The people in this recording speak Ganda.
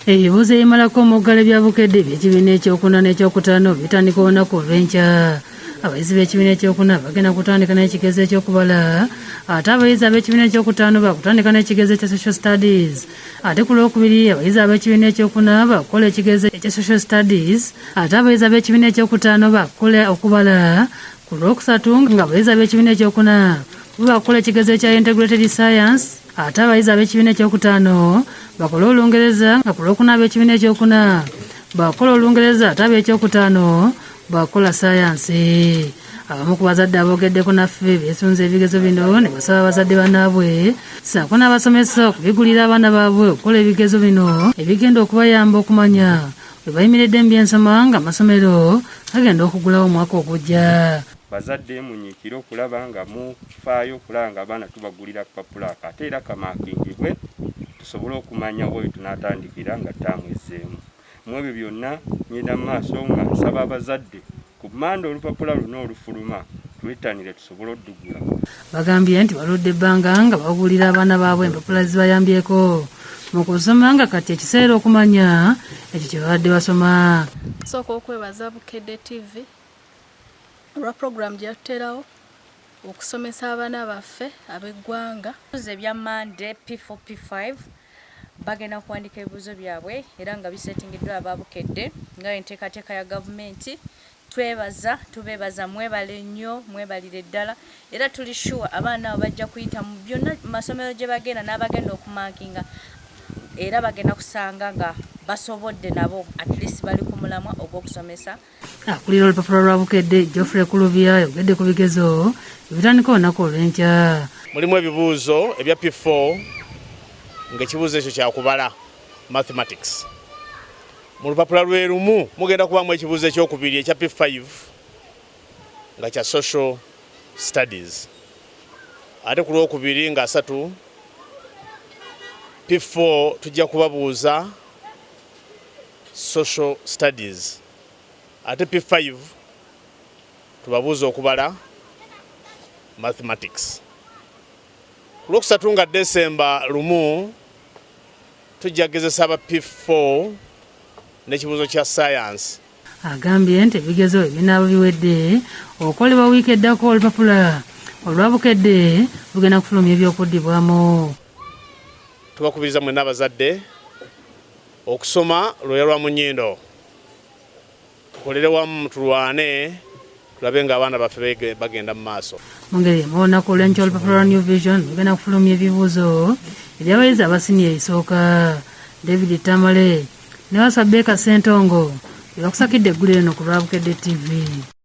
Ebibuuzo ebimalako omuggalo ebya Bukedde eby'ekibiina ekyokuna n'ekyokutaano bitandika olunaku olw'enkya. Abayizi b'ekibiina ekyokuna bagenda kutandika n'ekigezo eky'okubala, ate abayizi ab'ekibiina ekyokutaano baakutandika n'ekigezo ekya Social Studies. Ate ku Lwokubiri abayizi ab'ekibiina ekyokuna baakukola ekigezo ekya Social Studies, ate abayizi ab'ekibiina ekyokutaano baakukola okubala. Ku Lwokusatu ng'abayizi ab'ekibiina ekyokuna bo baakukola ekigezo ekya Integrated Science, ate abayizi ab'ekibiina ekyokutaano bakole Olungereza, nga ku Lwokuna ab'ekibiina ekyokuna bakola Olungereza, ate ab'ekyokutaano bakola sayansi. Abamu ku bazadde aboogeddeko naffe beesunze ebigezo bino ne basaba abazadde bannaabwe ssaako n'abasomesa okubigulira abaana baabwe okukola ebigezo bino ebigenda okubayamba okumanya bwe bayimiridde mu byensoma ng'amasomero gagenda okugulawo omwaka ogujja. Bazadde, munyiikire okulaba nga mufaayo okulaba nga abaana tubagulira akapapula ako, ate era kamaakingibwe tusobole okumanya wa we tunaatandikira nga ttaamu ezzeemu. Mu ebyo byonna ngenda mu maaso nga nsaba abazadde ku Mmande olupapula luno olufuluma twettanire tusobole oddugula. Bagambye nti baludde ebbanga nga bagulira abaana baabwe empapula zibayambyeko mu kusoma, nga kati ekiseera okumanya ekyo kye babadde basoma. Nsooka okwebaza Bukedde TV olwa puroguramu gye yatuterawo okusomesa abaana baffe ab'eggwanga. Ebibuuzo ebya Monday P4 P5 bagenda kuwandiika ebibuuzo byabwe era nga bisetingiddwa aba Bukedde nga enteekateeka ya gavumenti. Twebaza, tubeebaza, mwebale nnyo, mwebalire ddala, era tuli sure abaana abo bajja kuyita mu byonna mu masomero gye bagenda n'abagenda okumankinga, era bagenda kusanga nga basobodde nabo, at least bali ku mulamwa ogw'okusomesa. Akulira olupapula lwa Bukedde, Geoffrey Kulubya, ayogedde ku bigezo ebitandika olunaku olw'enkya. Mulimu ebibuuzo ebya P4 ng'ekibuuzo ekyo kyakubala, mathematics. Mu lupapula lwe lumu mugenda kubaamu ekibuuzo ekyokubiri ekya P5 nga kya social studies, ate ku Lwokubiri nga 30 P4 tujja kubabuuza social studies, ate P5 tubabuuza okubala, mathematics. Ku Lwokusatu nga Desemba 1 tujja kugezesa aba P4 n'ekibuuzo kya science. Agambye nti ebigezo ebinaaba biwedde okukolebwa wiiki eddako, olupapula olwa Bukedde lugenda kufulumya ebyokuddibwamu. Tubakubiriza mwenna abazadde, okusoma lwoya lwa mu nnyindo, tukolere wamu, tulwane tulabe nga abaana baffe bagenda mu maaso. Mu ngeri emu, olunaku olw'enkya olupapula lwa New Vision lugenda kufulumya ebibuuzo eby'abayizi abasiniya esooka. David Tamale ne Waswa Beka Sentongo bebakusakidde eggulire eno ku lwa Bukedde TV.